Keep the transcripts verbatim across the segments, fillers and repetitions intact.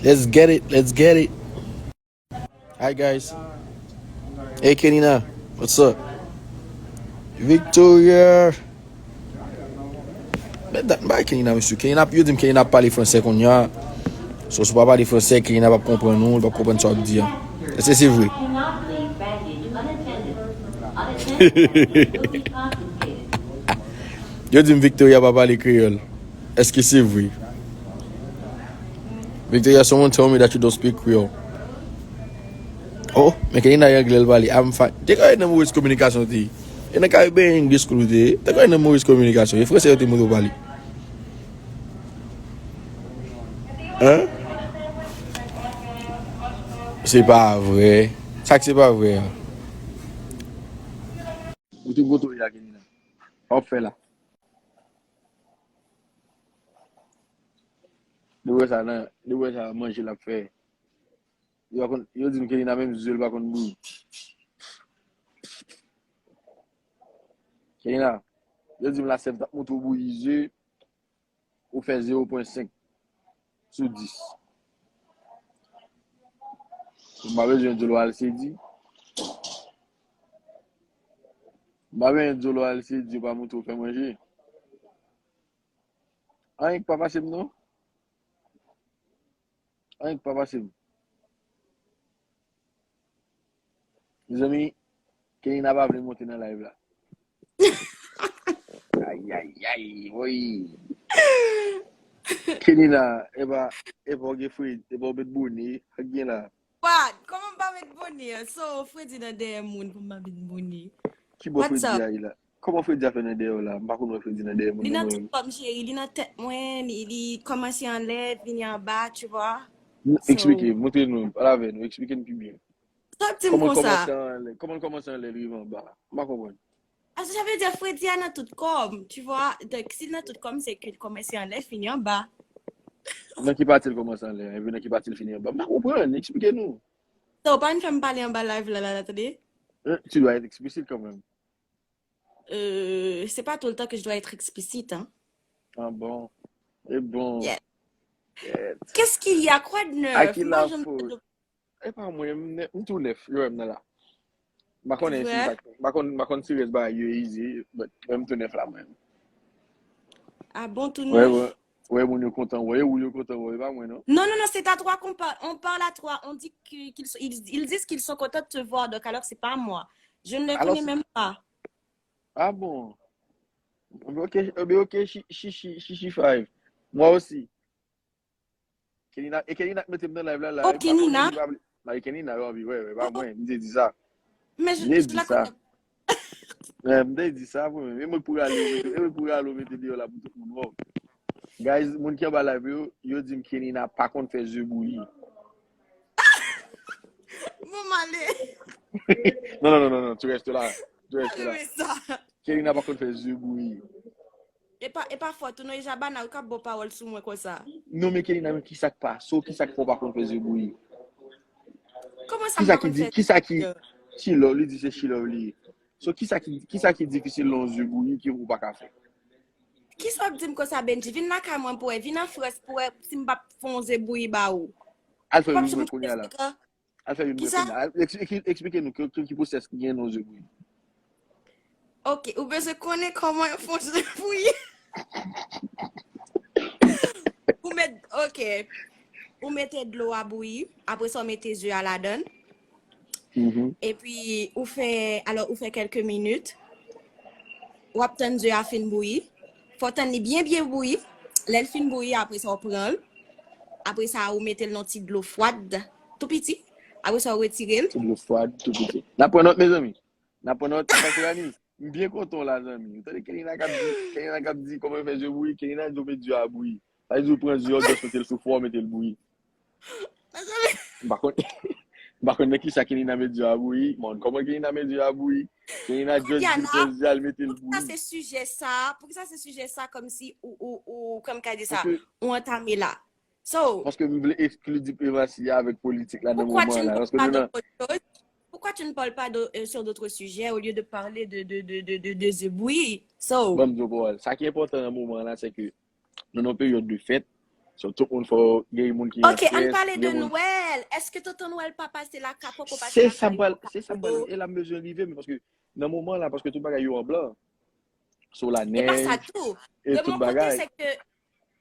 Let's get it, let's get it. Hi guys. Hey Kenina, what's up? Victoria. Men dat m bay Kenina, mesye. Kenina, yo di m Kenina ap pale fransè kounye a. So, si w pa pale fransè, Kenina p ap konprann ou, li p ap konprann sa w ap di a. Èske se vre? Yo di m Victoria pa pale kreyòl. Èske se vre? Victoria, someone told me that you don't speak Creole. Oh, men Kenina anglè l pale. I'm fine. Te ka nan movèz kominikasyon te ye. E nan Caribbean English School te ye. Te ka nan movèz kominikasyon. E fransè yo te montre w pale. Hein? Se pa vre. Sa k se pa vre a? Ou te kote w ye a, Kenina? Sa w ap fè la? Li wè sa nan, li wè sa manje l ap fè. Yo pa konn, yo di m Kenina menm zye l pa konn bouyi. Kenina, yo di m lasèv t ap montre w bouyi zye, ou fè zewo pwen senk sou dis. M pa bezwen di w al sedi. M pa bezwen di w al sedi, yo pa montre w fè manje. Anyen k pa pase m non. Anyen k pa pase m. Mezanmi, Kenina pa vle monte nan live la. Ayayay, woy. Kenina, epa, epa w gen Fredi, epa w met bone, sa k gen la? What? Kòman m pa met bone? So, Fredi nan dèyè moun pou m pa met bone. Ki bò Fredi a ye la? Kòman Fredi a fè nan dèyè w la? M pa konn wè Fredi nan dèyè moun nan mwen. Li nan tout kò m, cheri. Li nan tèt mwen, li, li kòmanse anlè, vini anba, tu vois. N-, so, eksplike, montre nou, pale avè nou, eksplike n pi byen. Sa w ap di m konsa? Kòman l kòmanse anlè, kòman l kòmanse anlè, li rive anba? M pa konprann. Ah, sa vle di Fredi a nan tout kò m, tu vois. Donk, si l nan tout kò m, se ke l kòmanse anlè, fini anba. Nan ki pati l kòmanse anlè, epi nan ki pati l fini anba? M pa konprann, eksplike nou. So, w pa vin fè m pale anba live la, la, la, tande? Euh, tu dois être explicite quand même. Euh, c'est pas tout le temps que je dois être explicite, hein. Ah bon? E bon. Yeah. Qu'est-ce qu'il y a? Quoi de neuf? A ki la fot? E pa mwen, m, m tou nèf, yo wè m nan la. M pa konnen si m pa, m pa konn, m pa konn si rès bagay yo ize, but mwen m tou nèf la mwen. Ah bon, tou nèf? Wè, wè, wè, moun yo kontan wè, wè, yo kontan wè, e pa mwen non. Non, non, non, c'est à toi qu'on parle. On parle à toi. On dit que, qu'ils sont, ils, ils disent qu'ils sont contents de te voir, donc alors c'est pas moi. Je ne les connais même pas. Ah bon? Ok, eh ben ok, chi, chi, chi, chi, chi five. Moi aussi. Kenina, e Kenina k mete m nan live la, la. Oh, Kenina? Mari Kenina, yo anvi, wè, wè, pa mwen, m te di sa. Men je, je la connais. M te di sa pou mwen, e mwen pou rale, e mwen pou rale mete deyò la pou tout moun wè. Guys, moun ki anba live yo, yo di m Kenina pa konn fè ze bouyi. Bon, m ale. Non, non, non, non, non, tu restes là. Tu restes là. Kenina pa konn fè ze bouyi. E pa, e pa fòt ou non, e Jabana wi k ap ba w pawòl sou mwen konsa. Non, men Kenina, men kisa k pase w, kisa k fè w pa konn fè ze bouyi? Kòman sa m pa konn fè? Kisa ki, kisa ki, she love, li di se she love li ye. So, kisa ki, kisa ki difisil nan yon ze bouyi ki ou pa ka fè? Kisa w ap di m konsa, Benji? Vin lakay mwen pou wè, vin an Frans pou wè si m p ap fè yon ze bouyi ba ou. Al fè youn mwen kounye a la. Al fè youn mwen kounye a. Al, eks-, eks-, eksplike nou ki, ki, ki pwosès ki gen nan ze bouyi. Ok, ou bezwen konnen kòman yo fè ze bouyi. Ou met, ok. Ou mete dlo a bouyi, apre sa w mete ze a ladan l. Epi ou fè, alò, ou fè kèlke minit. W ap tann ze a fin bouyi. Fò w tann li byen, byen bouyi. Lè l fin bouyi, apre sa, w pran l. Apre sa, ou mete l nan ti dlo fwad, tou piti. Apre sa, w retire l. Ti dlo fwad, tou piti. N ap pran nòt, mezanmi. N ap pran nòt, Patrianis. M byen kontan w la, zanmi. Ou tande Kenina k ap di, Kenina k ap di kòman yo fè ze bouyi, Kenina di w met ze a bouyi. Sa vle di w pran ze a, w just mete l sou fò, w mete l bouyi. M pa konn, m pa konn nan kisa Kenina met ze a bouyi. Bon, kòman Kenina met ze a bouyi? Kenina just di l pran ze a, l mete l bouyi. Poukisa se sijè sa? Poukisa se sijè sa kòmsi ou, ou, ou, kòman m ka di sa? Ou antame la? So, paske m vle eskli diplomasi a avèk politik la nan moman an la. Paske nou nan... Pourquoi tu ne parles pas d'autre chose? Pourquoi tu ne parles pas de, euh, sur d'autres sujets au lieu de parler de, de, de, de, de, de ze bouyi? So, ban m di w pawòl. Sa ki enpòtan nan moman an la, se ke nou nan yon peryòd de fèt. So, tout moun fò, gen moun ki an Ok, ann stress, pale de gen moun Nwèl. Èske Tonton Nwèl pa pase la ka poko pase Se la sa ka m pral, pou se sa m kado? pral, e la m bezwen rive, men paske nan moman la, paske tout bagay yo an blan. So, la E pa sa nèj, tou. e De tout mon kote, bagay. Se ke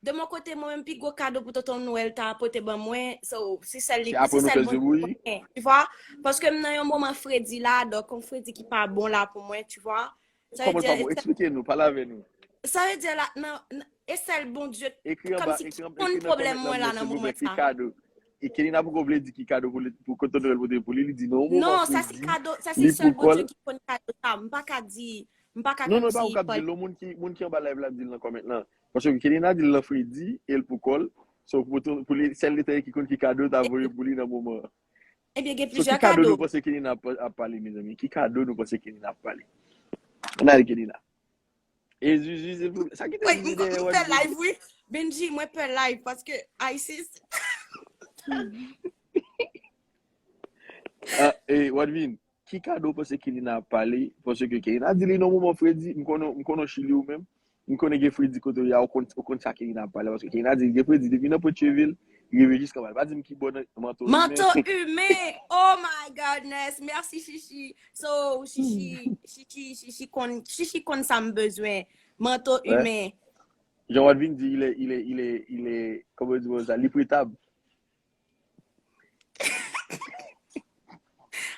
de mon kote, mwen menm, pi gwo kado pou Tonton Nwèl ta pote ban mwen, so, se sèl li, Se apre se nou sèl fè Bondye zebouyi. konnen, tu vois? Paske m nan yon moman fredi la, donk yon fredi ki pa bon la pou mwen, tu vois? Sa vle Kòman l pa di, bon? Eksplike nou, pale avè nou. Sa vle di la, nan, nan- e sèl Bondye, Ekri kòm anba, si ekri, konn ekri nan pwoblèm kòmantè mwen la la mwen, nan moman silvouplè, ki sa. Kado. E Kenina poko vle di ki kado pou li, pou Tonton Nwèl pote pou li, li di non, moman Non, sa se fredi, kado, sa se li pou sèl Bondye kòl. Ki konn kado sa. M pa ka di, m pa ka Non, non, e pa ou konsi k ap di l, non, moun ki, moun ki anba live la ap di l nan kòmantè lan. Paske Kenina di l nan fredi, e l pou kòl. So, pou, Tonton- pou li, sèl detay ki konn ki kado ta voye pou li nan moman an. Ebyen, gen So, plizyè ki kado kado. Nou panse Kenina ap, ap pale, mezanmi? Ki kado nou panse Kenina ap pale? Ann ale, Kenina. E Zuzu, silvouplè. Sa ki te Wi, Zuzu m, dèyè m wè pè Zuzu? Live, wi. Benji, mwen pè Live paske ISIS. Ah, e, Wadvin, ki kado w panse Kenina ap pale? Paske Kenina di li nan moman fredi, m konnen, m konnen w Chili ou menm. M konnen gen fredi kote w ye a, ou konn, ou konn sa Kenina ap pale. Paske Kenina di li gen fredi depi nan Pwentchevil, rive jiska Anbal. Pa di m ki bò nan manto imen. Manto imen! Oh my goodness! Merci, Chichi. So, Chichi, Chichi, Chichi konn, Chichi konn sa m bezwen. Manto Wè. Imen. Jan Wadvin di, il est, il est, il est, il est, comment dire ça, li pretab.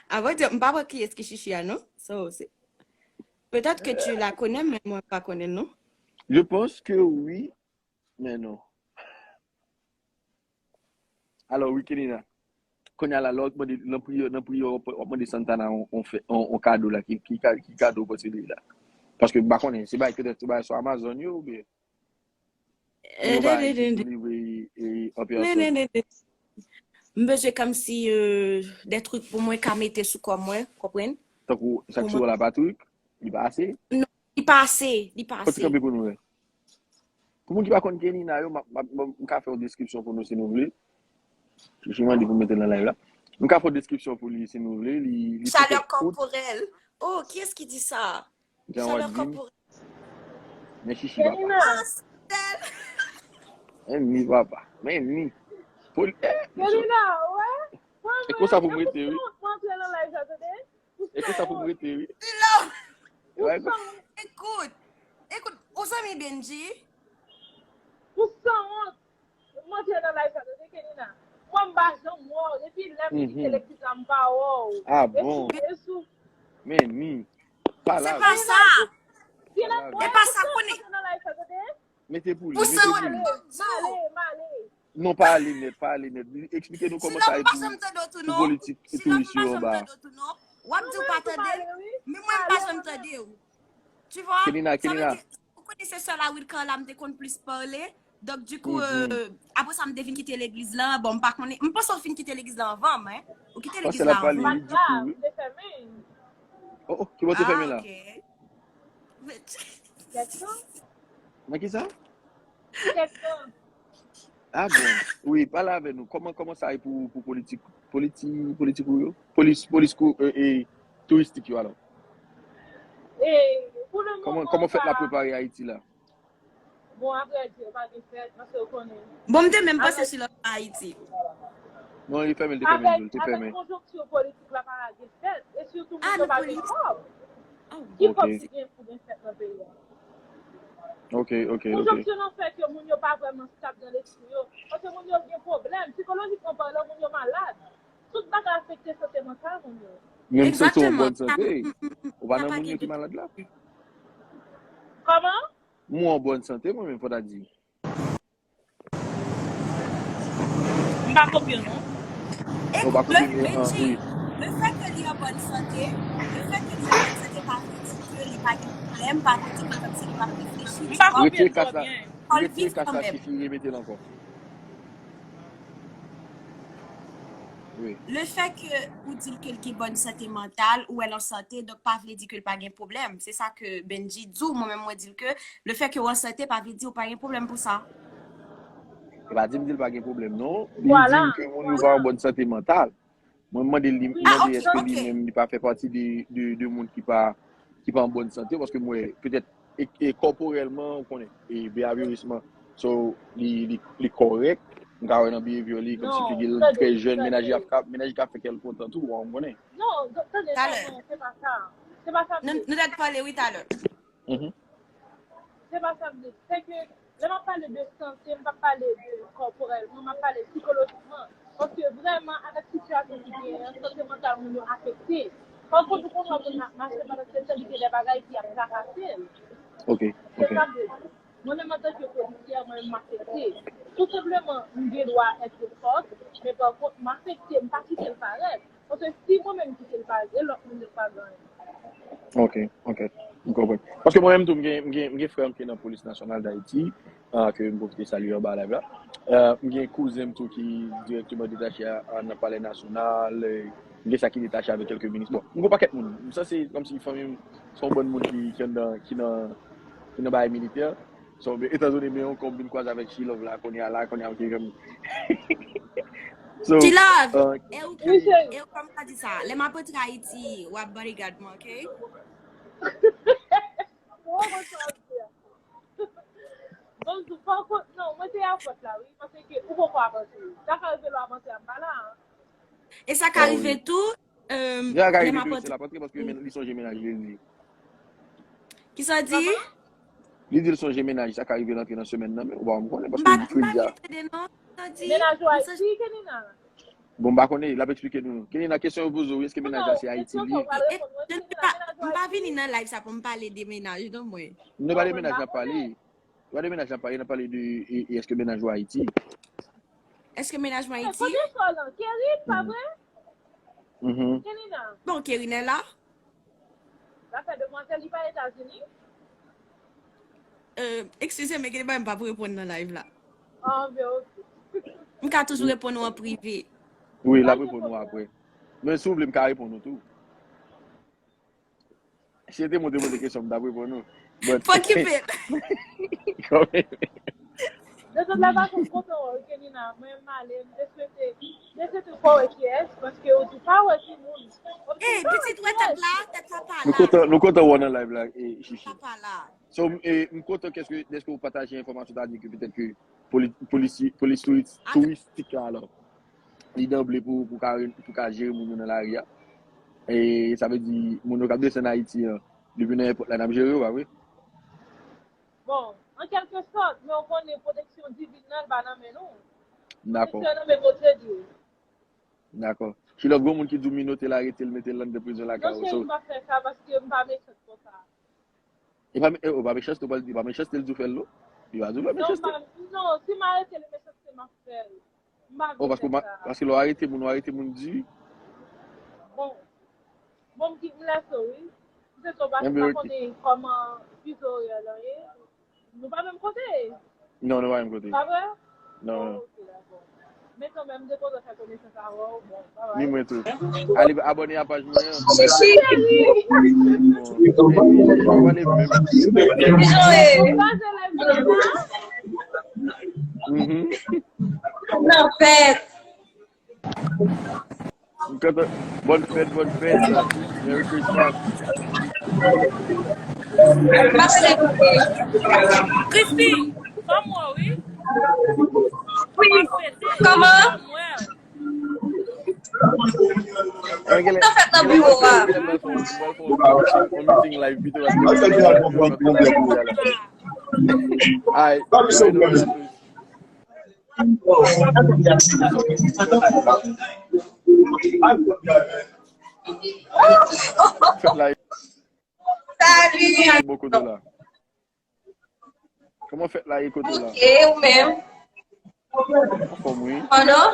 Avan di, m pa wè kiyès ki Chichi a, non? So, se peut-être que tu la connais, men mwen pa konnen, non? Je pense que oui, mais non. Alors, oui, Kenina. Kounye a la, lè w ap mande, nan priyè, nan priyè, w ap, w ap mande Santana on, on, fè, on, on kado la, ki, ki, ka- ki kado w panse li la? Paske m pa konnen, se bagay, petèt, se bagay sou Amazon yo, oubyen. Yon bagay ki pou livre e, an pèsòn. M bezwen kòmsi, euh, des trucs pou mwen ka mete sou kò mwen, konprann? Tankou sa Pou ki sou la Patrick, li pa ase. Non, li pa ase, li pa Fò ti ase. Kanpe pou nou wè. Pou moun ki pa konn Kenina yo, m ap- m ap- m ka fè yon deskripsyon pou nou si nou vle. Chichi mande pou m mete l nan live la. M ka fè yon deskripsyon pou li si nou vle. Li, li Chaleur petèt kout. Corporelle. Oh, qui est-ce qui dit ça? Jan Chaleur Wadvin. Corporelle. Men Chichi papa. Kenina, Ah, Stel. Men ni papa. Men ni. Poli, eh, mesye. Kenina, wè. E konsa pou m rete, wi. Mwen antre nan live la, tande. E konsa pou m rete, wi. Hello. Wè, Écoute, écoute, ou zanmi Benji? Ou sanwont. Mwen antre nan live la, tande, Kenina. Mwen m pa janm wè w. Depi lè m kite Mhm. legliz la, m pa wè w. Ah E sou, bon? e sou. Men ni. Pa Se la. pa sa. Kenina, Wala. mwen E pa sa konnen. antre nan live la, tande. Mete pou li, Ou mete sanwont pou li. m ap di w. Male, male. Non, pa ale nèt, pa ale nèt. Eksplike nou kòman Sila sa m ye pa pou, janm tande w tou pou non. politik Sila m touris pa yo janm anba. Tande w tou non. W ap di w pa tande. Men mwen m pa janm tande w. Tu vois? Kenina, Sa vle Kenina. Di, ou konnen se sè la Wilka la m te konn plis pale. Donk, di kou, Mhm. euh, apre sa, m te vin kite legliz la. Bon, m pa konnen. M panse w fin kite legliz la anvan m, hein. Ou kite Panse legliz l ap la pale anvan. li di kou, wi. Te fèmen. Oh, oh, ki bò te fèmen la? Ah, ok. Kèk tan. Nan ki sa? Kèk tan. Ah bon. Wi, pale avè nou. Kòman, kòman sa ye pou, pou politik, politik, politik ou yo? Polis, polis kou, e, e, touristik yo alò. E, pou le Kòman, moman, kòman fèt la pa- prepare Ayiti la? Bon, apre di, yo pa gen fèt, paske yo konnen. Bon, m te menm panse Avèk- si lòt pa Ayiti. Non, li fèmen, li te fèmen, Avèk, li te avèk fèmen. Konjonkti politik la pa gen fèt. E sitou moun Ah, yo nou pa gen politik. kòb. Oh. Ki Ok. kòb ki gen pou gen fèt nan peyi a? Ok, ok, ok. Konjonkti nan fè ke moun yo pa vrèman stab nan lespri yo. Paske moun yo gen pwoblèm. Sikolojikman palan, moun yo malad. Tout bagay afekte sante mantal moun yo. Menm si w an Exactement. bòn sante, Mm, mm, mm. ou pa Sa nan pa moun yo gen ki dout. Malad la. Kòman? Mwen an bòn sante, mwen menm, fò ta di. M pa konprann, non. Ou pa Écoute, le, konprann, ah, Benji, wi. Le fè ke li an bòn sante, le fè ke li an bòn sante pa vle di ke li pa gen pwoblèm, pa vle di ke kòmsi li pa reflechi, M tu pa vois. Retire konprann kas twò la, byen. Fò l retire viv kas la, kanmenm. Chichi, remete l ankò. Wi. Le fè ke ou di l ke l gen bòn sante mantal, ou wè l an sante, donk pa vle di ke l pa gen pwoblèm. Se sa ke Benji di w, mwen menm mwen di l ke le fè ke w an sante pa vle di w pa gen pwoblèm pou sa. E pa di m di l pa gen pwoblèm, non. Li Vwala, di m ke moun yo pa vwala. an bòn sante mantal. Mwen mande li, m Wi. Ah, mande ok, èske ok. Li menm li pa fè pati de, de, de moun ki pa, ki pa an bòn sante, paske m wè petèt e, e kòporèlman, ou konnen, e biyavyorisman, So, li, li, li kòrèk. M ka wè nan behavior li, kòmsi figi l trè jèn, menaj li ap ka, menaj li ka fè kè l kontan tou, w konnen. Non, tande, non, se pa sa. Se pa sa m di. Nou, nou t ap pale, wi, talè. Se pa sa m di. Se ke lè m ap pale de sante, m p ap pale de kòporèlman, m ap pale sikolojikman. Paske vrèman, avèk sitiyasyon ki genyen an, sante mantal moun yo afekte. Paske ou konn wè moun ap mache pandan se tan li gen de bagay ki ap trakase l. Ok, ok. Se sa m vle di. Mwen menm antanke polisyè, mwen menm m afekte. Tou senpleman, m gen dwa èt fòs, men pa kont, m afekte, m pa kite l parèt. Paske si mwen menm kite l parèt, e lòt moun yo pa gen anyen. Ok, ok. M konprann. Paske mwen menm tou, m gen, m gen, m gen frè m ki nan Polis Nasyonal Dayiti, ah, ke m pwofite salye anba live la. Euh, m gen kouzen m tou ki dirèkteman detache a, a nan Palè Nasyonal, eh, m gen sa ki detache avèk kèlke minis. Bon, m gen yon pakèt moun. M sanse kòmsi fanmi m se yon bann moun ki, ki anndan, ki nan, ki nan bagay militè. So, men, etandone men yon kòm vin kwaze avèk She Love la, kounye a la, kounye a, ok, kòm. So, She Love, euh, e ou, e ou kòm ka di sa, lè m ap rantre Ayiti, w ap bodyguard mwen, ok? Bon, bon, bon, non, mwen te avèk la, wi, paske ou poko avanse. Sa ka rive lè w avanse, m pa la, an. E sa ka rive tou, euh, lè m ap rantre la, paske men, li sonje menaj li, li. Kisa w di? Li di l sonje menaj, sa ka rive l antre nan semèn nan, men ou pa konn konnen, paske li frija. M pa vin tande, non. Kisa w di? Menaj ou Ayiti, Kenina? Bon, m pa konnen, l ap eksplike nou. Kenina, kesyon yo poze w, èske menaj la se Ayiti li ye? E, e, m pa, m pa vini nan live sa pou m pale de menaj, non, mwen. Nou pa de menaj n ap pale. Nou pa de menaj n ap pale, n ap pale de, e, e, èske menaj ou Ayiti? Èske menaj mwen Ayiti? Kote sòl lan? Kerry, pa vre? Kenina. Bon, Kerry la. Zafè demwazèl, li pa Etazini? Euh, excusez, men gen de bagay m p ap reponn nan live la. Ah, ben, ok. M ka toujou reponn ou an prive. Wi, l ap reponn ou apre. Men si w vle, m ka reponn ou tou. Si se te mwen te poze kesyon, m t ap reponn ou. But... Fò kipe. De tout la fason, m kontan wè w, Kenina. Mwen, m ale, m te swete, m te swete fò wè kiyès, paske ou di pa wè timoun. Ey, pitit, wè tèt la, tèt la pa la. Nou kontan, nou kontan wè w nan live la, e, Chichi. Tèt la pa la. So, m, e, m kontan kèske, dèske w pataje enfòmasyon, ta di ke petèt ke poli-, polisi-, polis touris-, touristik la, alò, li danble pou, pou ka, pou ka jere moun yo nan lari a. E sa vle di, moun yo k ap desann Ayiti an, depi nan èpòt la, n ap jere yo, pa vre? Bon, an kèlke sòt, men w konnen pwoteksyon divin nan, l pa nan men nou. Dakò. Pwoteksyon nan men Bondye di. Dakò. She Love, gon moun ki di w minote l, arete l, mete l anndan prizon lakay ou. Non, cheri, m pa fè sa paske m pa mechan konsa. E pa, e, o, pa mechanste, ou pa, e pa mechanste l di w fè l, non. Li pa di w fè mechanste. Non, si m arete l, mechanste m ap fè l. M pa vle fè sa. O, paske, paske lè w arete moun, w arete moun di. Bon. Bon, m ki, m lèse w, wi. M se to, paske m pa konnen kòman fizo orè lan ye. Nou pa menm kote? Non, nou pa menm kote. Pa vre? Non, non. Oh, ok, dakò. Men kanmenm, m te kontan fè konesans avè w. Bon, bye bye. Ni mwen tou. Ale abòne a paj mwen an. Chichi! Bon, e, e, e, pa pale menm. Kijan w ye? Ou pa se lè m vin la? Mhm. Nan fèt. M kontan. Bòn fèt, bòn fèt. Merry Christmas. Christy, fè m wè w, wi. Wi. Kòman? Sa fèt nan biwo a? Mwen fè yon meeting live pito. Ay. Fèt la. Salut. Bon kote la. Kòman fèt la ye kote la? Ok, ou menm? Anfòm, wi. Pardon?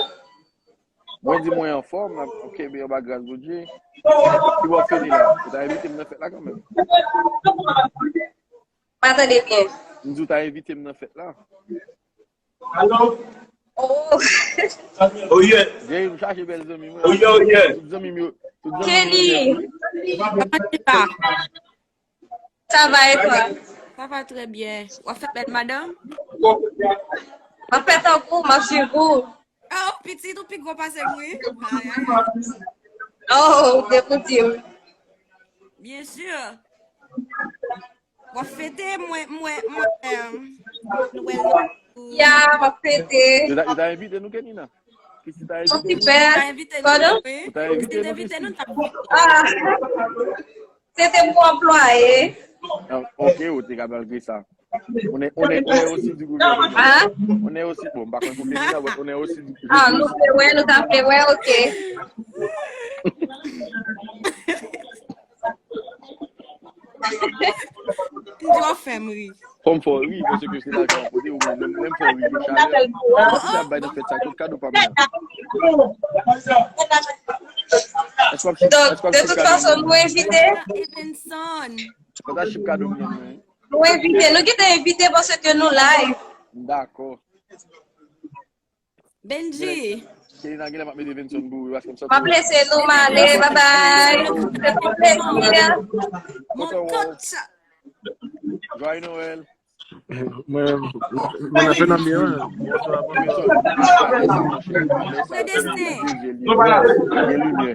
Mwen di mwen anfòm, m ap kenbe anba gras Bondye. Ki bò w fini la? Ou ta envite m nan fèt la kanmenm. Pa tande byen. M di w ta envite m nan fèt la. Oh. Oh, yeah. Jerry, m chache bèl zanmi mwen. Oh, yeah, oh, yeah. Tout zanmi m yo, tout zanmi m yo. Kenny, kòman tu vas? Ça va et toi? Ça va très bien. W ap fè bèl madanm? M ap fè tankou, m ap swiv ou. Oh, pitit, ou pi gwo pase m, wi. Ay, ay. Oh, ou te pou di m. Bien sûr. W ap fete, mwen, mwen, mwen, euh, Nwèl nan. Ya, m ap fete. Yo ta, yo ta envite nou, Kenina. Kiki ta envite nou. Sipè. Yo ta envite nou, wi. Yo ta envite nou, Kiki. Ah, se te pou anplwaye. Ah, ok, ou te ka malgre sa. On est, on est, on est aussi du gouvernement. Hein? On est aussi, bon, m pa konn pou Kenina, but on est aussi du gouvernement. Ah, nou vle wè, nou ta vle wè, ok. Yo fè m ri. Fò m fè w ri, paske se lajan w pote, ou menm, menm fò w ri, yo chalè. Ou se ap bay nan fèt sa, tout kado pa m nan. Èske w ap chip, èske w ap chip kado? Donk, de tout fason, nou envite. Evenson. Fò ta chip kado m nan, men. Nou envite, nou gentan envite paske nou live. Dakò. Benji. Kenina genlè m ap mete Evenson pou ou, paske m santi. M ap lese nou, m ale, babay. Se yon plezi. Mon coach. Joyeux Noël. Mwen, mwen ap nan mye, wi. Bonswa, bonswa. Predestin. Gen limyè.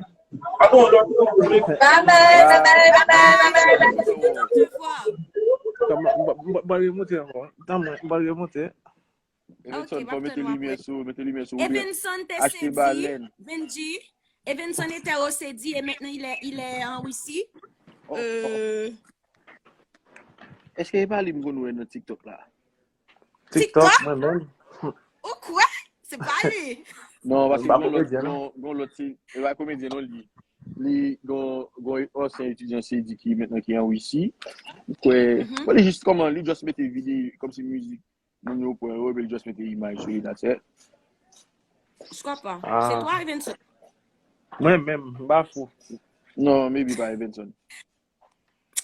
Babay, babay, babay, babay. Mwen, mwen, mwen, mwen remonte ankò. Tann mwen, mwen remonte. Evenson, fò mete limyè sou, mete limyè sou, oubyen achte balèn. Benji, Evenson était au Cedi et maintenant il est, il est en Russie. Oh, oh. Euh, Èske e pa li m konn wè nan TikTok la? TikTok, mwen menm. Ou kwè? Se pa li. Non, paske gon lòt, gon, gon lòt, se, e pa komedyen non li. Li gon, gon ansyen etidyan Cedi ki mentnan ki an Risi. Kwè, bon, li jis kòman, li just mete vide, kòmsi mizik moun yo pran yo, epi l just mete imaj sou li, that's it. Je crois pas. C'est toi, Evenson? Mwen menm, m pa fou. Non, maybe pa Evenson.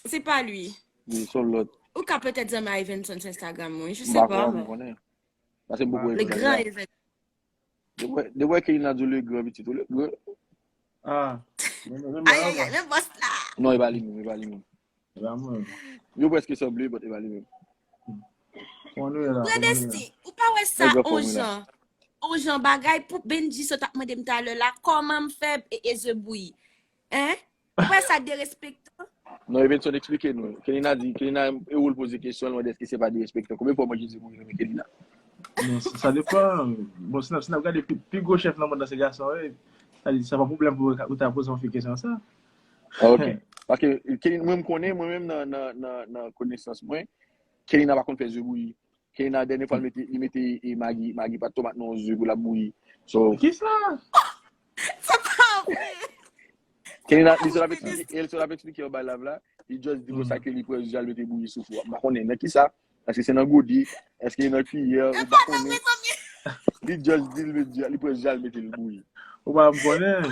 C'est pas lui. Wi, se yon lòt. Ou ka petèt zanmi a Evenson sou Instagram, wi, je sais pas. M pa kwè, m konnen. Paske m poko wè Legrand Evenson. Depi, depi Kenina di w Legrand, pitit ou Legrand. Ah. Ayayay, men bòs la. Non, e pa li menm, e pa li menm. Yo prèske sanble, but e pa li menm. Predestin, ou pa wè sa on jan, on jan bagay pou Benji sot ap mande m talè la, kòman m fè e, e ze bouyi? Hein? Ou wè sa derespektan? Non, Evenson eksplike nou. Kenina di, Kenina, e ou l poze kesyon, l mande èske se pa derespektan. Konbyen fwa w manje ze bouyi nan men Kenina? Non, sa, sa depann. Bon, si n ap, si n ap gade pi, pi gwo chèf nan mond lan se gason, wi. Sa di, sa pa pwoblèm pou ou ta poze yon fi kesyon sa. Ah, ok. Paske, Kenina, mwen, m konnen, mwen menm nan, nan, nan, nan konesans mwen, Kenina pa konn fè ze bouyi. Kenina, dènye fwa, li mete, li mete, e, magi, magi, pat tomat nan yon ze pou l ap bouyi. So, kisa? Se pa vre. Kenina, li sot ap eksplike, e l sot ap eksplike anba live la, li just di konsa ke li pran ze a, l mete bouyi sou fou a. M pa konnen nan kisa, èske se nan gode, èske nan kiyè, ou pa konnen. Li just di l met ze a, li pran ze a, l mete l bouyi. Ou pa konnen.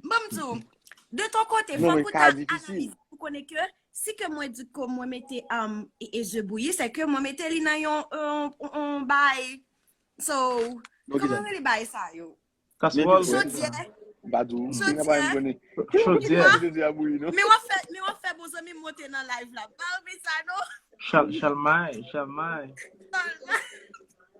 Bon, m di w, de ton kote, fòk ou ta analize pou konnen ke si ke mwen di ke mwen mete, um, e, e ze bouyi, se ke mwen mete li nan yon, yon, yon bay. So, kòman rele bay sa yo? Kaswòl. Chodyè. Chodyè. Chodyè a bouyi, non? Men w ap fè, men w ap fè bon zanmi m monte nan live la. Pa oubli sa, non? Chal-, chalmay, chalmay.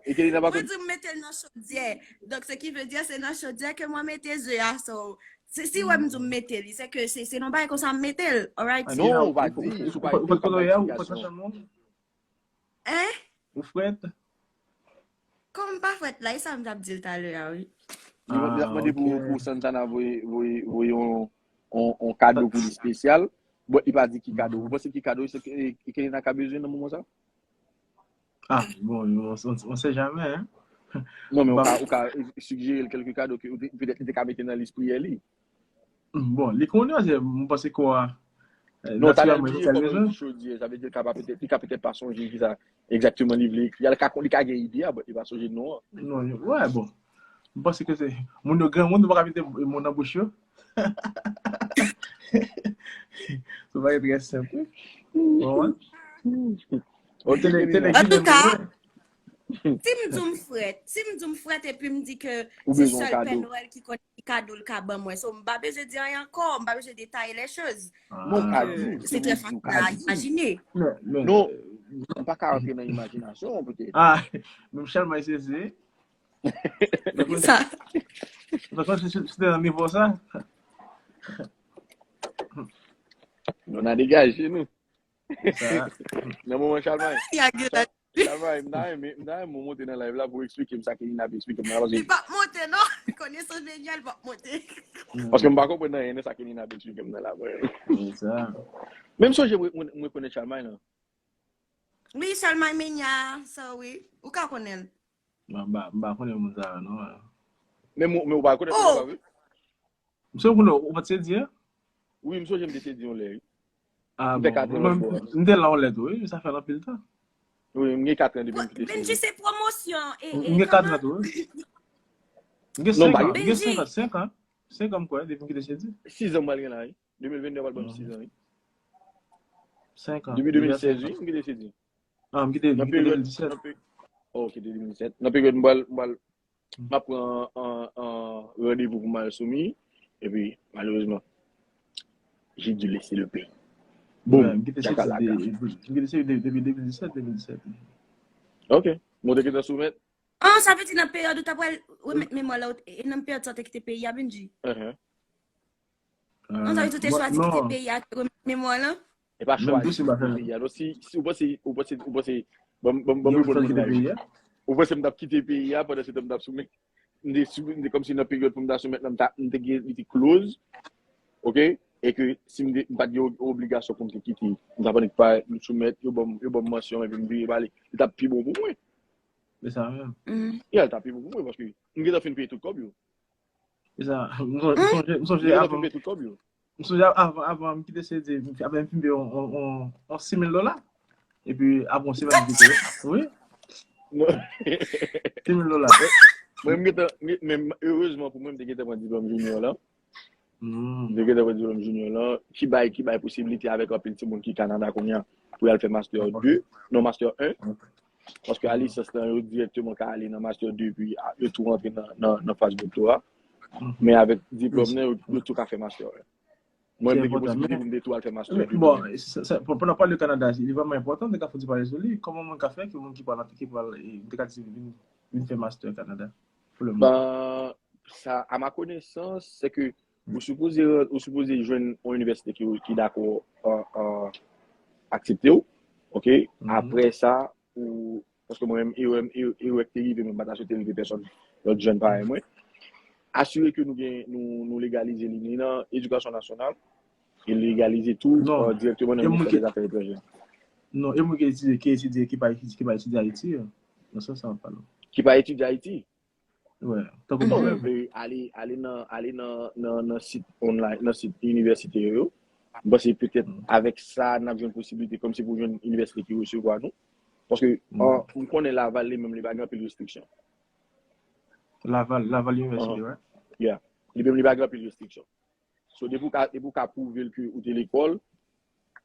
Mwen di m mete l nan chodyè. Donk, se ki vle di se nan chodyè ke mwen mete ze a. So, si, si w wè m di m mete li, se ke se, se nan bagay konsa m mete l. Alright? Non, ou pa di, si w pa, ou pa, ou pa, ou pa, ou pa, ou pa, Hein? Ou frèt? Kòm m pa frèt la, e sa m t ap di l talè a, wi. Li mande, l ap mande pou, pou Santana voye, voye, voye yon, yon, yon kado pou li espesyal. Bon, li pa di ki kado. Ou panse ki kado se ke, ke Kenina ka bezwen nan moman sa? Ah, bon, on, on, on sait jamais, hein. Non, men ou ka, ou ka sijere l kèlke kado ke ou te, petèt li te ka mete nan lespri li. Bon, li konnen, se, mwen panse kò a, eh, non, natirèlman li fè l bezwen. Chodyè, sa vle di l ka pa petèt, li ka petèt pa sonje kisa egzakteman li vle ekri a. Li ka, li ka gen ide a, but li pa sonje non an. Non, wè, bon. Mwen panse ke se, moun yo granmoun, nou pa ka mete mo nan bouch yo. Se bagay trè senp, wi. Bon, wè. Ok, Kenina. Antouka, si m di w m frèt, si m di w m frèt epi m di ke se sèl Pè Nwèl ki konn ki kado l ka ban mwen. So, m pa bezwen di anyen ankò, m pa bezwen detaye les choses. Donk, euh, se trè fasil a imajine. Non, m pa ka rantre nan imajinasyon, petèt. Ah, menm chalmay sezi. Sa. Donk, se, se, se te nan nivo sa. Nou nan degaje nou. Nan moman chalmay. Chalmay, m ta renmen, m ta renmen w monte nan live la pou w eksplike m sa Kenina ap eksplike m nan la, paske, Li p ap monte, non. Konesans Daniel p ap monte. Paske m pa konprann anyen nan sa Kenina ap eksplike m nan la, mwen. Se sa. Men m sonje mwen, mwen, mwen rekonèt Chalmay, non. Wi, Chalmay Menya, sa wi. Ou ka konnen l. Mwen m pa, m pa konnen moun sa yo, non. Men, men ou pa rekonèt mwen, pa vre? M sonje konnen ou pa t Sedi, hein? Wi, m sonje m te Sedi yon lè, wi. Ah, M te bon. Katran Mwen, lòt bò a. M te la yon lè tou, wi. Sa fè anpil tan. Wi, m gen katran depi m kite Benji, Sedi. Se pwomosyon. E, M e gen katran kòman? Tou, wi. M gen Non, m senk pa an. M gen Benji. Senk an, senk an, senk an, m kwè, depi m kite Sedi. Sis an m pral gen la, wi. De mil vennde pral ban m sis an, wi. Senk an. Depi de mil sèz, wi, m kite Sedi. Ah, m kite, m Nan kite peryòd, de mil disèt. nan pe- oh, ok, de de mil disèt. Nan peryòd m pral, m pral, m ap pran an, an, an randevou pou m al soumi. Epi, malerezman, j'ai dû laisser le pays. Bon, Boum, m kite Sedi chakalaka. de- m kite Sedi de- depi de mil disèt, de mil disèt. Ok. Mwen te gentan soumèt. Ah, sa vle di nan peryòd ou ta pral remèt memwa la, e nan peryòd sa ou te kite peyi a, Benji? Uh-huh. Non, sa vle di ou te Mwen- chwazi kite Non. Peyi a, te remèt memwa la? E pa Menm chwazi dosye m pa kite fè. Peyi a. Non, si, si ou panse, ou panse, ou panse, ban, ban, ban Yo m fè reponn kite moun la. Peyi a. Ou panse m t ap kite peyi a pandan se tan m t ap soumèt. M te sou- m te kòmsi nan peryòd pou m ta soumèt la, m ta, m te gen, li te close. Ok? E ke si m te, m pa t gen obligasyon pou m te kite. M ta pandan pa m soumèt, yo ban m, yo ban m mansyon, epi m vire pale. Li t ap pi bon pou mwen. Se sa menm. Mhm. Ya, li t ap pi bon pou mwen, paske m gentan fin peye tout kòb yo. Se sa. M sonje, m sonje, m sonje Yo gentan avan, fin peye tout kòb yo. m sonje avan, avan m kite Sedi, m, avan m fin peye on, on, on, on sis mil dola. Epi, avan yon semèn, m kite. Wi, Non. Sis mil dola. Mwen, m gentan, m gen- men erezman pou mwen, m te gentan pran diplòm junior la. Mm. M te gentan pran diplòm junior la. Ki bay, ki bay posiblite avèk anpil timoun ki Kanada kounye a pou y al fè master de, non, master un. Paske a lisans lan, yo dirèkteman ka ale nan master de, epi a, yo tou rantre nan, nan, nan faz doktora. Mhm. Men avèk diplòm nan, yo, yo tou ka fè master un. Mwen, Se m te gen enpòtan, posiblite men- pou m te tou al fè master Men, de. bon, sa, sa, pou, pou n ap pale de Kanada, li vrèman enpòtan, te ka foti pale sou li. Kòman moun ka fè, ki moun ki pral, ki pral, eh, te ka di, vin, vin fè master Kanada? Pou le moman. Ben, sa, à ma connaissance, c'est que ou sipoze, ou sipoze jwenn yon inivèsite ki, ki dakò, euh, euh, aksepte w. Ok? Mhm. Apre sa, ou, paske mwen menm, erè m, erè, erè k te rive, mwen pa ta swete rive pèsòn lòt jèn parèy mwen. Asire ke nou gen, nou, nou legalize li, ni nan edikasyon nasyonal, e legalize tou, Non. euh, dirèkteman E nan moun ministè ki- dèzafè etranjè. Non, e moun ki etidye, ki etidye, ki pa etidye, ki pa etidye Ayiti, euh, nan sans sa, w ap pale. Ki pa etidye Ayiti? Wè, tankou Bon, mwen menm. e, ale, ale nan, ale nan, nan, nan sit online, nan sit inivèsite yo. M panse petèt avèk sa, n ap jwenn posiblite, kòmsi pou jwenn inivèsite ki resevwa nou. Paske, Mm. an, m konnen Laval, li menm, li pa gen anpil restriksyon. Laval, Laval University, right? Yeah. Li menm, li pa gen anpil restriksyon. So, depi w ka, depi w ka pwouve l ke ou te lekòl,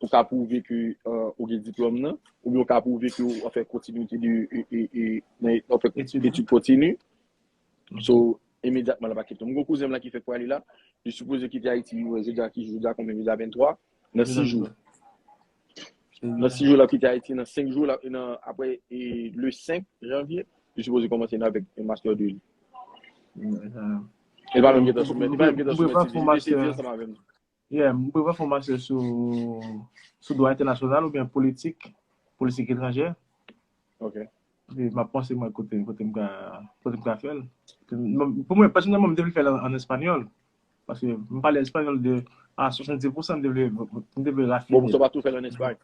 ou ka pwouve ke, euh, ou gen diplòm nan, oubyen ou ka pwouve ke w ap fè kontinite de, e, e, e, nan, w ap fè Etid. Etid kontini. Mhm. So, imedyatman, l ap kite. Mwen gen yon kouzen m la ki fèk prale la, li sipoze kite Ayiti, wè, jodi a ki jou, jodi a konbyen, jodi a venntwa, nan sis jou. Nan sis jou, l ap kite Ayiti, nan senk jou, la, nan, apre, e, le senk janvye, li sipoze kòmanse nan avèk master de li. E pa menm gentan soumèt, li pa menm gentan soumèt, se li te di ansanm avè m. Yeah, m prepare fè yon master sou, sou dwa entènasyonal oubyen politik, politik etranjè. Ok. Epi m ap panse mwen kote, kote m ka, kote m ka fè l. Pou mwen, pèsonèlman, m te vle fè l an, an espanyòl. Paske m pale espanyòl de, a swasanndis pousan, m te vle, m te vle rafine. Bon, sa w pa tou fè l an espay.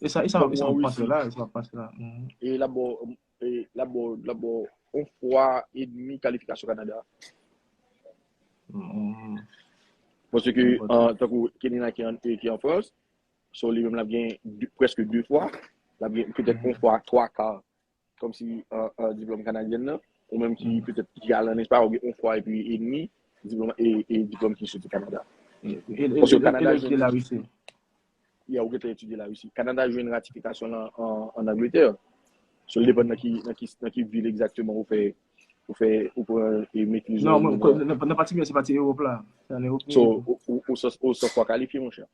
E sa, e sa, Bon, e sa an m panse Risi. La, e sa m panse la. Mhm. E l ap ba w, e l ap ba w, l ap ba w yon fwa edmi kalifikasyon Kanada. Mhm. Paske, Enpòtan. euh, tankou Kenina ki an, ki an Frans, so li menm l ap gen de, prèske de fwa, l ap gen petèt yon fwa twa ka, kòmsi, euh, euh, diplòm kanadyen nan, ou menm ki petèt ki al an espay, ou gen yon fwa epi edmi, diplòm, e, e diplòm ki soti Kanada. E, e, e, Paske e, Kanada e, jwenn la Risi. Ya, ou gentan etidye Larisi. Kanada jwenn ratifikasyon lan an, an Angletè. So, l depann nan ki, nan ki, nan ki vil egzakteman ou fè, ou fè, ou pran e metriz Non, ou mwen, nan nan, nan pati mwen, se pati Ewòp la. Se an Ewòp. So, ou, ou, ou san, ou san fwa kalifye, monchè.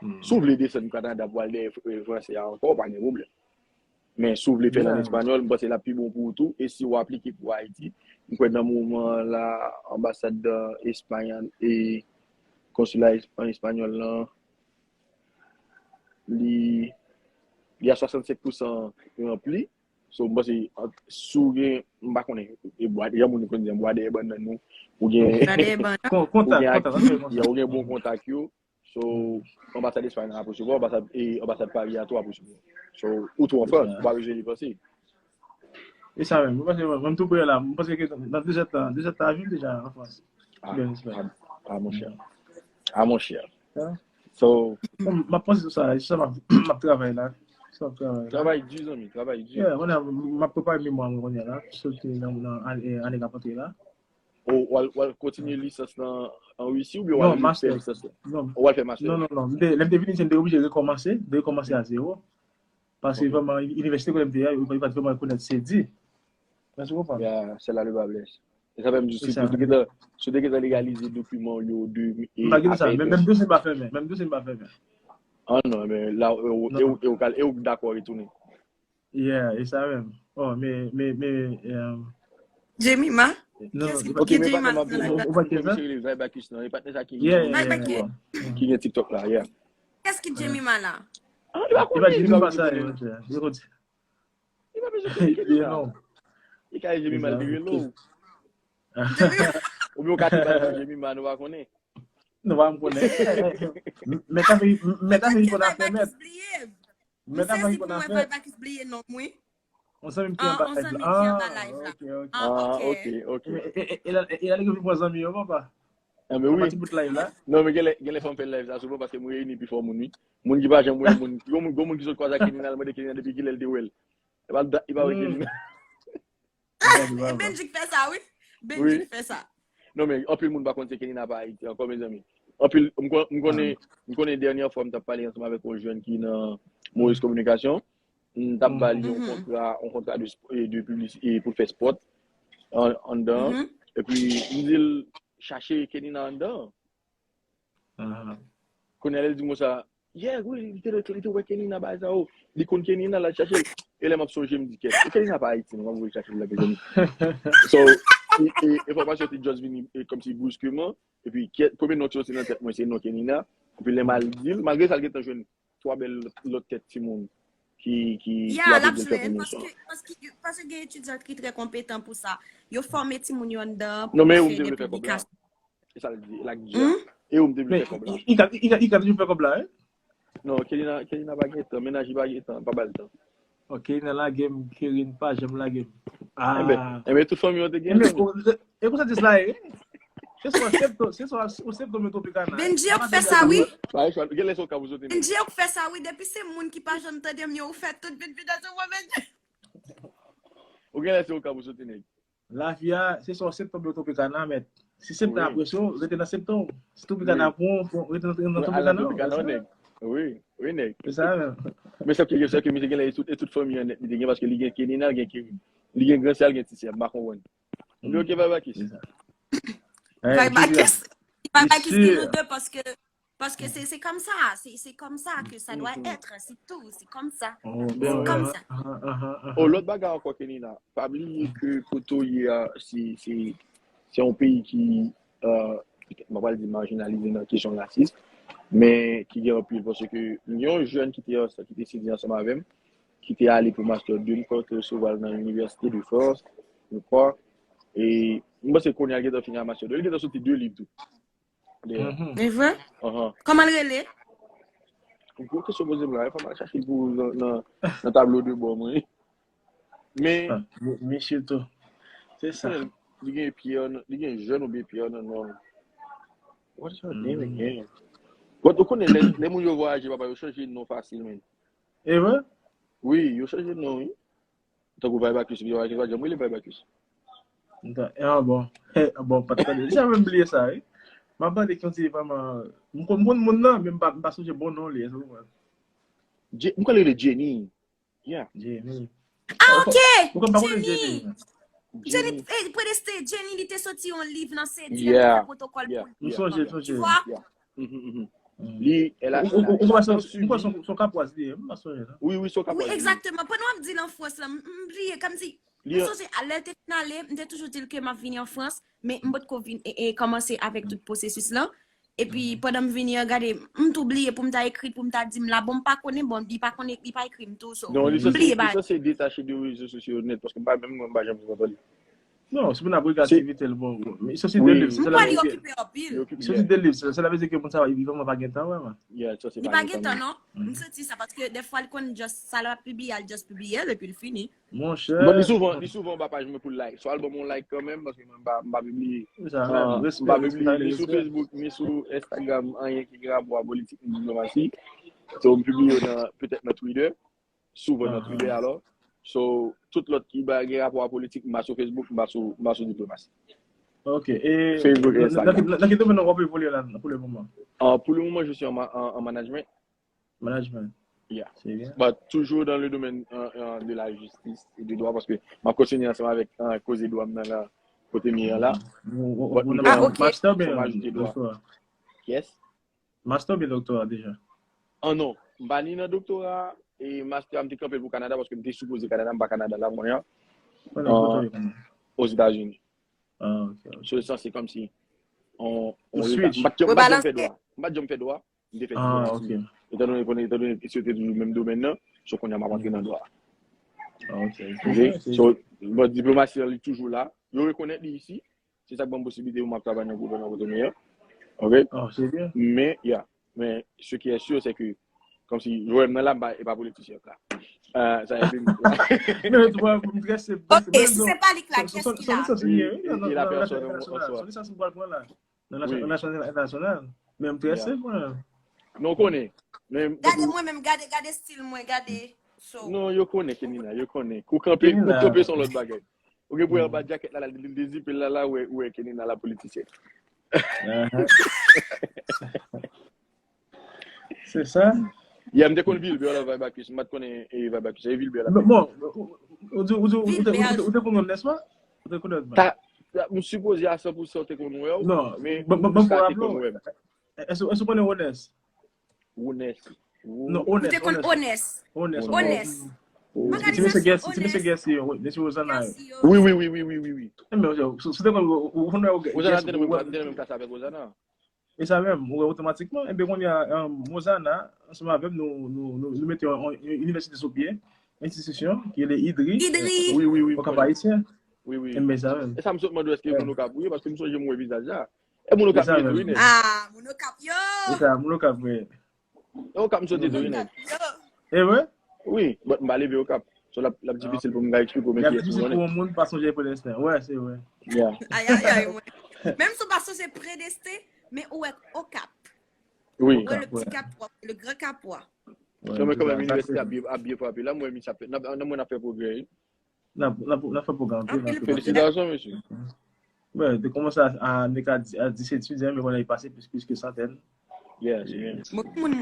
Hmm. Si w vle desann Kanada pou al dèyè fr-, fransè a ankò, pa gen pwoblèm. Men si w vle fè l an Yeah. espanyòl, m panse l ap pi bon pou ou tou. E si w aplike pou Ayiti, m kwè nan moman la, anbasad Espay an e konsila es-, an espanyòl lan, li, li a swasannsenk pousan ranpli. So, m panse, an, si w gen, m pa konnen, e bwa, jan moun konn di, bwa dèyè bannann nou, ou gen, Bwa dèyè bannann. Kon- ou Kontak, gen kontak, aki, antre kontak. Ya, ou gen bon kontak yo. So, anbasad Espay nan ap resevwa, anbasad, e anbasad Pari a tou ap resevwa. So, ou tou an Frans, ou pa bezwen depanse. E sa menm, mwen panse mwen tou prè la, mwen panse ke nan de zèdtan, de zèdtan a vin deja an Frans. Ah, Oubyen Espay. Ah, ah, monchè. Ah, monchè. Ya. So, Bon, m ap panse sou sa, se sa m ap m ap travay la. Se sa m ap travay la. Travay di, zanmi, travay di. Yeah, kounye a, m ap prepare memwa mwen kounye a la. Soti nan, nan ane, ane k ap antre la. Ou w al, w al kontinye lisans nan an Risi oubyen w al Non, fè master. lisans la? Non. Ou w al fè master? Non, non, non. M te, lè m te vin ici, m te oblije rekòmanse, de rekòmanse a zewo. Paske Ok. Vrèman, inivèsite kote m te ye, yo pa t vrèman rekonèt se di. Mwen se konprann. Ya, c'est là le bas blesse. E sa fè m di, Se si sa. Ou te gentan, si w te gentan legalize dokiman w yo de e M pa gen sa, apèn men menm dosye m pa fèmen, menm dosye m pa fèmen. Ah non, men la, e w, e w, e w, kal- e w dakò retounen. Yeah, e sa menm. Oh, men, men, men, um, Jemima? Non, Kiyès ki non, Ok, ki men Jemima patnè m ap nan di, ou- live ou la? pa te Kemi sa? se Vibakis nan, e patnè sa ki Yeah, gen, yeah, Vibakis. Yeah. ki gen TikTok la, yeah. Kiyès ki Jemima la? Ah, li pa Li pa konnen, li Jemima pa pa sa, konnen. Yo, yo, yo, Li pa bezwen konnen Li Kenina. non. Li ka Jemima, li rele w. Oubyen w ka te bay Jemima, nou pa konnen. Nou pa m konnen. Mèt afè, mèt afè li konn afè mèt. Mèt afè li konn afè. Mwen pa ki bliye non mwen. On zanmi ki anba live la. Ah, ok, ok. Ah, ok, ok. E la li vin pran zanmi yo, papa. Ah, men wi. Pati bout live la. Non, men genlè, genlè fò m fè live sa souvan paske mwen reyini pi fò moun, wi. Moun ki pa janm wè moun. Gon moun, gon moun ki sot kwaze ak Kenina, l mande Kenina depi kilè l te wè l. E pa, e pa wè Kenina. Benji k fè sa, wi. Benji k fè sa. Non, men anpil moun pa konn se Kenina pa Ayiti ankò, mezanmi. Anpil, m kon- m konnen, m konnen dènyè fwa m t ap pale ansanm avèk yon jèn ki nan Moris Kominikasyon. M t ap ba li yon kontra, yon kontra de, sp- e de piblisite pou l fè spot an- anndan. Epi m di l chache Kenina anndan. Kounye a lè l di m konsa, yeah, wi, li te, li te wè Kenina bagay sa yo. Li konn Kenina, l al chache l. E lè m ap sonje, m di kèt. E Kenina pa Ayiti, non, m ap voye chache l la, mezanmi. So, e, e, enfòmasyon te just vini e, kòmsi briskeman. Epi kèt, premye non ki soti nan tèt mwen, se non Kenina. Epi lè m al di l, malgre sa, l gentan jwenn twa bèl lòt, lòt tèt timoun ki, ki, ki Ya, l ap ap ede l fè jwenn, pwomosyon. Paske, paske, paske gen etidyan ki trè konpetan pou sa. Yo fòme timoun yo anndan Non, men pou ou m fè te de vle fè kòb la. piblikasyon. E sa l di, e la k di a. E ou m te vle Men, fè kòb la. i ka, i ka, i ka toujou fè kòb la, wi. Non, Kenina, Kenina pa gen tan. Mennaj li pa gen tan, pa ba l tan. Ok, Kenina lage m, Kerine pa janm lage m. Enben, Ah, enben, tout fanmi an te gen enben, tan. o- e konsa dis la ye, wi. Se swa septan, se swa o septan yo twonpe Kana. Benji yo k fè sa, wi. Pa gen chwa, genlè se w ka pou sote nèg. Benji yo k fè sa, wi. Depi se moun ki pa janm tande m yo, ou fè tout vin vin nan sou mwen, Benji. Ou genlè se w ka pou sote nèg. Lavi a, se swa o septan yo twonpe Kana, mèt. Si septan Wi. Aprese w, rete nan septan. Si twonpe Wi. Kana pou w, pou w rete nan, nan Mwen twonpe al nan Kana, twonpe Kana, wi. Nèg. Wi, wi, nèg. Se sa, menm. Men sèke, sèke misye genlè e tout, e tout fanmi an nèt, li te gen, paske li gen Kenina, li gen Kerine. Li gen gran sè, li gen ti sè, m pa konprann. M di, ok, Vibakis. Se sa. Vibakis, Vibakis Mesye. Gen nou de, paske, paske se, se kòm sa, se, se kòm sa ke sa dwa èt, se tou, se kòm sa. Oh, Se kòm sa. Oh, lòt bagay ankò, Kenina, pa bliye ke kote w ye a, se, se, se yon peyi ki, euh, m pa pral di majinalize nan kesyon rasis, men ki gen anpil, paske m gen yon jèn ki te ansanm, ki te etidye ansanm avè m, ki te ale pou master de, m kwè te resevwa l nan Université de France, je crois. E m panse kounye a l gentan fini a master de. Li gentan soti de liv tou. Dèyè. E vre? Ahan. Kòman l rele? Gwo kesyon poze m la, fò m al chache l pou ou nan, nan, nan tablo de bò mwen. Men, Mesye tou. Se sa. Li gen Pierre, nan- li gen Jeune oubyen Pierre nan non. What is her name again? But ou konnen, lè, lè moun yo vwayaje, papa, yo chanje non fasil, men. E vre? Wi, yo chanje non, wi. Tankou Vibakis, yo pa janm rele Vibakis. Ah bon. Eh, bon, pa t tande. Deja menm bliye sa, wi. M ap tande ki yon ti vrèman. M konn, m konn moun nan, men m pa, m pa sonje bon non li, èske w konprann? Je- M konn rele Jenny. Yeah. Jenny. Ah, ok! Ou konn pa konnen Jenny! Jenny? Jenny, eh, Predeste, Jenny, li te soti yon liv nan Sedi, li fè pwotokòl pou li. M sonje, sonje. Tu vois? Yeah. Mhm, mhm. Li, elle a, Ou- ou- ou- ou- elle a son- suivi. Ou son- son kapwaz li ye, m pa sonje sa. Wi, wi, son kapwaz Wi, li. Egzakteman. Pandan w ap di l an Frans la, m m bliye, kòmsi, Li m sonje, a lè l te fin ale, m te toujou di l ke m ap vini an Frans, men m potko vin, e, e, kòmanse avèk tout pwosesis lan. Epi pandan m vini an, gade, m tou bliye pou m ta ekri, pou m ta di m la, bon, m pa konnen, bon, li pa konnen, li pa ekri m tou, so, m bliye bagay. Non, li sanse detache de rezo sosyo yo nèt, paske m pa, menm mwen, m pa janm sou konn li. Non, si moun ap regle aktivite l, bon, men sa se de liv, se la vle di ke, okipe anpil. Li okipe, yeah. Sa se de liv, se la vle di ke moun sa li vrèman pa gen tan, vrèman. Yeah, sa se li pa gen tan, non. M santi sa, paske dèfwa li konn just, sa l ap pibliye, al just pibliye l, epi l fini. Monchè. Bon, li souvan, li souvan anba paj mwen pou like. So, al ban m yon like kanmenm, paske mwen m pa, m pa pibliye. Sa menm, respè, respè, li sou Facebook, ni sou Instagram, anyen ki gen rapò a politik, ni diplomasi. So, m pibliye yo nan, petèt nan Twitter. Souvan nan Twitter alò. So, tout lòt ki ba gen rapò a politik, m pa sou Facebook, m pa sou, m pa sou diplomasi. Ok, e Facebook, nan, nan, Instagram. Nan ki domèn w ap evolye la pou le moman? Ah, pour le moment, je suis en ma-, en, en management. Management. Yeah. C'est bien. But toujours dans le domaine, euh, euh, de la justice et du droit, paske m ap kontinye ansanm avèk, euh, koze dwa m nan la, kote m ye an la. Ou, ou, ou nan master oubyen doktora? Yes. Master oubyen doktora deja? Ah non, m pa ni nan doktora, e master a m te kanpe l pou Kanada paske m te sipoze Kanada, m pa Kanada la kounye a. Kote w ye kounye a? Ozetazini. Ah, ok, ok. So, sa se kòmsi on, on switch. M pa t janm, m pa t janm fè dwa. M pa t janm fè dwa. M te fè diplomasi. Ah, ok. Etandone konnen, etandone ke se te toujou menm domèn nan, so kounye a m ap antre nan dwa. Ah, ok. Ok? So, bon, diplomasi an li toujou la. Yo rekonèt li isi. Se sa k ban m posiblite pou m ap travay nan gouvènman kote m ye an. Ok? Ah, c'est bien. Men, yeah. Men, ce qui est sûr, c'est que, kòmsi, jwè m nan la, m pa, e pa politisyen la. Ah, sa e vin. Men, tu vois, m trè senp. Ok, si se pa li k la, kiyès ki la? Li, li, li la pèsòn an swa. Nan relasyon entènasyonal. Men m trè senp, mwen. Non, ou konnen. Men gade mwen menm, gade, gade stil mwen, gade. So. Non, yo konnen, Kenina, yo konnen. Kou kanpe, kou kanpe se yon lòt bagay. Ou gen pou wè anba djakèt la, la, li dezipe l la, la, ou wè, ou wè Kenina la politisyèn. Se sa? Yeah, m te konn Vilbè la, Vibacus. M pa t konnen, e, Vibacus. E Vilbè la. Bon, ou di, ou di, ou te, ou te, ou te konn Onès, wi? Ou te konn Onès? Ta, ta, m sipoze a san pou san ou te konn wè w, non, men bon, bon, bon, ou pa te konn wè m. Èske, èske ou konnen Onès? Onès. Non, Onès. Ou te konn Onès? Onès, Onès. Ti mesye Gèsi, ti mesye Gèsi yo, mesye Ozana yo. Wi, wi, wi. Enben, ou te konn, ou konn wè Ozana, te nan menm klas avèk Ozana. E sa menm, ou wè otomatikman, enben kounye a, Ozana, ansanm avè m, nou, nou, nou, nou mete yon, yon, yon inivèsite sou pye, enstitisyon, ki rele IDRI, IDRI. Wi, wi, wi, Okap Ayisyen. Wi, wi. Enben sa menm. E sa m sot mande w, èske moun Okap, wi, paske m sonje m wè vizaj la. E moun Okap li ye tou, wi, nèg. Ah, moun Okap, yo! E sa, moun Okap, wi. E Okap m sot tou, wi, nèg. Yo! E vre? Wi, but m pa leve Okap. So, l ap, l ap difisil pou m ka eksplike w, men kiyès m konnen. L ap difisil pou yon moun pa sonje Predestin. Wè, se vre. Yeah. Ayayay, mwen. Menm si w pa sonje Predestin, men ou wè Okap. Wi. Okap, le petit Capois, le grand Capois. Non, men kanmenm, inivèsite ap byen, ap byen frape. La, m wè misye ap fè, n ap, n ap, n ap fè pwogrè, wi. N ap, n ap, n ap fè pwogram anpil, anpil. Felisitasyon, mesye. Bon, te kòmanse a, a, ane ka, a dis etidyan, men kounye a li pase plis, plis ke santèn. Yeah, se byen. Bon, moun,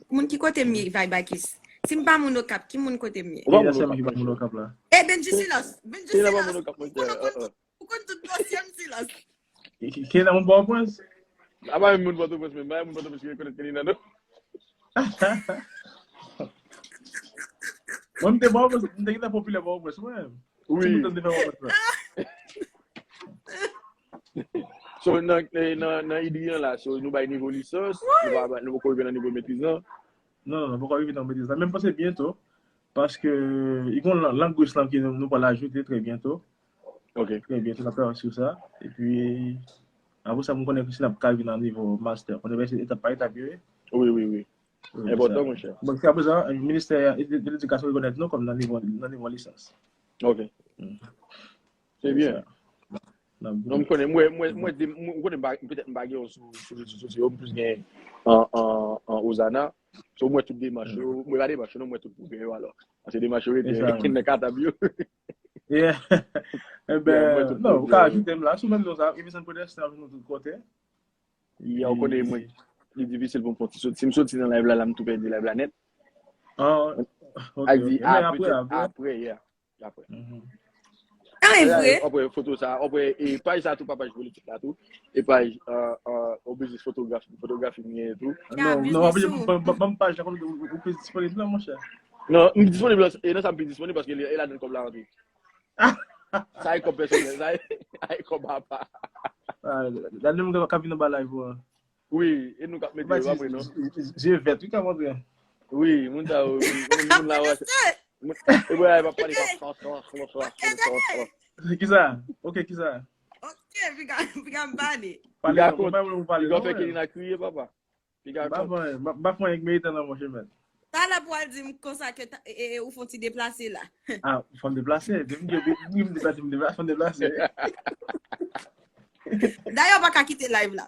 moun ki kote m ye, Vibakis? Si m pa moun Okap, ki moun kote m ye? Ou pa moun Okap, monchè. E Benji Silas, Benji Silas. Ou konn, ou konn tout, ou konn tout dosye m, Silas. Ki, ki, ki nan moun Pòtoprens? A pa menm moun Pòtoprens menm, pa menm moun Pòtoprens ki rekonèt Kenina, non. Mwen, m te Pòtoprens, m te gentan popilè Pòtoprens, mwen. Wi. Ti bout tan m te fè Pòtoprens la. So, nan, nan, nan IDRI an la, so, nou bay nivo lisans, nou pa, nou poko rive nan nivo metriz lan. Non, non, nou poko rive nan metriz lan. Men m panse byento, paske, i gon lang, lang ris lan ke nou, nou pral ajoute trè byento. Ok. Trè byento, n ap travay sou sa. Epi, apre sa, m konnen ke si n ap ka vin nan nivo master, konnen se etap pa etap yo ye. Wi, wi, wi. Wi, enpòtan, monchè. Bon, jiska prezan, ministè de ledikasyon rekonèt nou kòm nan nivo, nan nivo lisans. Ok. Se byen. Non, m konnen, mwen, mwen, mwen, mwen, ou konnen, m pa, petèt m pa gen yon sou, sou rezo sosyo, m plis gen an, an, an Ozana. So, mwen tout demach yo, mwen pa demach yo, non, mwen tout pwogrè yo, alò. Paske demach yo rete nan katab yo. Yeah. Enben, non, ou ka ajoute m la, sou menm non sa, Emerson Podesta, nou tout kote. Ya, ou konnen mwen, li difisil pou m fè yon ti soti. Si m soti nan live la, la, m tou pèdi live la nèt. Ah, ok, ok. Men apre, apre. Apre, yeah. Apre. Ah, e vre? Apre foto sa, apre, e paj sa tou, pa paj politik la tou. E paj, euh, euh, ou biznis fotografi, fotografi m ye tou. Non, non, apre, ban m paj la, kote ou plis disponib la, monchè. Non, m disponib la, e nan sa m pi disponib, paske e ladan kòb la rantre. Sa e kòb pèsonèl, sa e, sa e kòb apa. Ah, gade moun k ap vin anba live ou an. Wi, e nou k ap mete yo, pa vre non? Zye vèt, wi, k ap antre. Wi, moun sa yo, wi, moun, moun la, wè. Moun, e bwa, e pa pale, pa, pa, pa, pa, pa, pa, pa, pa. Kisa? Ok, kisa? Ok, piga, piga m pale. Pale, non, mwen pa vle ou pale, Piga non, fè mwen. Kelina kriye, papa. Piga Ba kont. Fwen, ba ba Fwen ek meritan nan, monchè, mèt. Talè pou al di m konsa ke ta- e- e- ou fon ti deplase la. Ah, fò m deplase. Depi m depi m deplase, m deplase, fò m deplase. Dayè ou pa ka kite live la.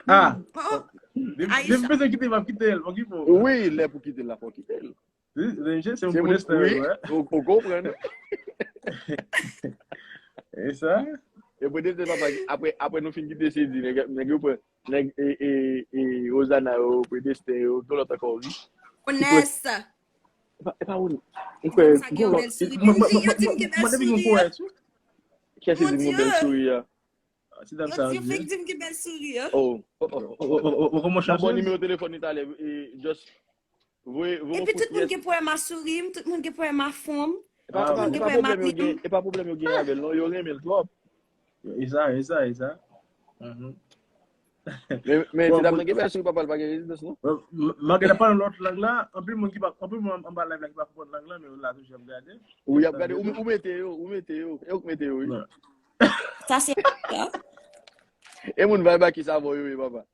Ah, Oh, oh. depi Aisha. Depi m bezwen kite, m ap kite l, fò ki fò. Wi, lè pou kite l la, fò kite l. Wi, se se Se pou moun, destin, wi, wè. ou ou konprann. E sa? E pou destin, papa, apre, apre nou fin kite se di, nèg nèg yo pran, nèg e, e, e, Rosanna yo, pou destin yo, gen lòt ankò, wi. Onès. E pa, e pa ou. Ou kwè, Sa gen yon bèl souri. Mwen, mwen, Yo di- yo di m mwen, gen bèl mwen, depi yon souri. kouwè tou. Kèsi Mon di mwen bèl Dieu. Souri a? Ti dam Yo sa di yo di. fake di m gen bèl souri. Oh, oh, oh. Ou kòman Mwen bon chanse? Nimewo telefòn li talè, e, just voye voye Epi yon tout moun kout gen pwoblèm a souri m, tout moun gen pwoblèm a fon m. E pa, Ah, e pa, bon. e pa pwoblèm yo gen, e pa pwoblèm yo gen avè l, non, yo renmen l twòp. E sa, e sa, e sa. Mhm. Men, men Bon, ti dam bon. Nan gen bèl souri, papa, l pa gen rezidans, non? Bon, m- malgre n ap pale lòt lang la, anpil moun ki pa, anpil moun anba live la ki pa konprann lang la, men yo la toujou ap gade. Ou y ap gade, ou, ou mete yo, ou mete yo, e ou k mete yo, wi. Non. Sa se E moun Vibe ki sa vo yo, wi, papa.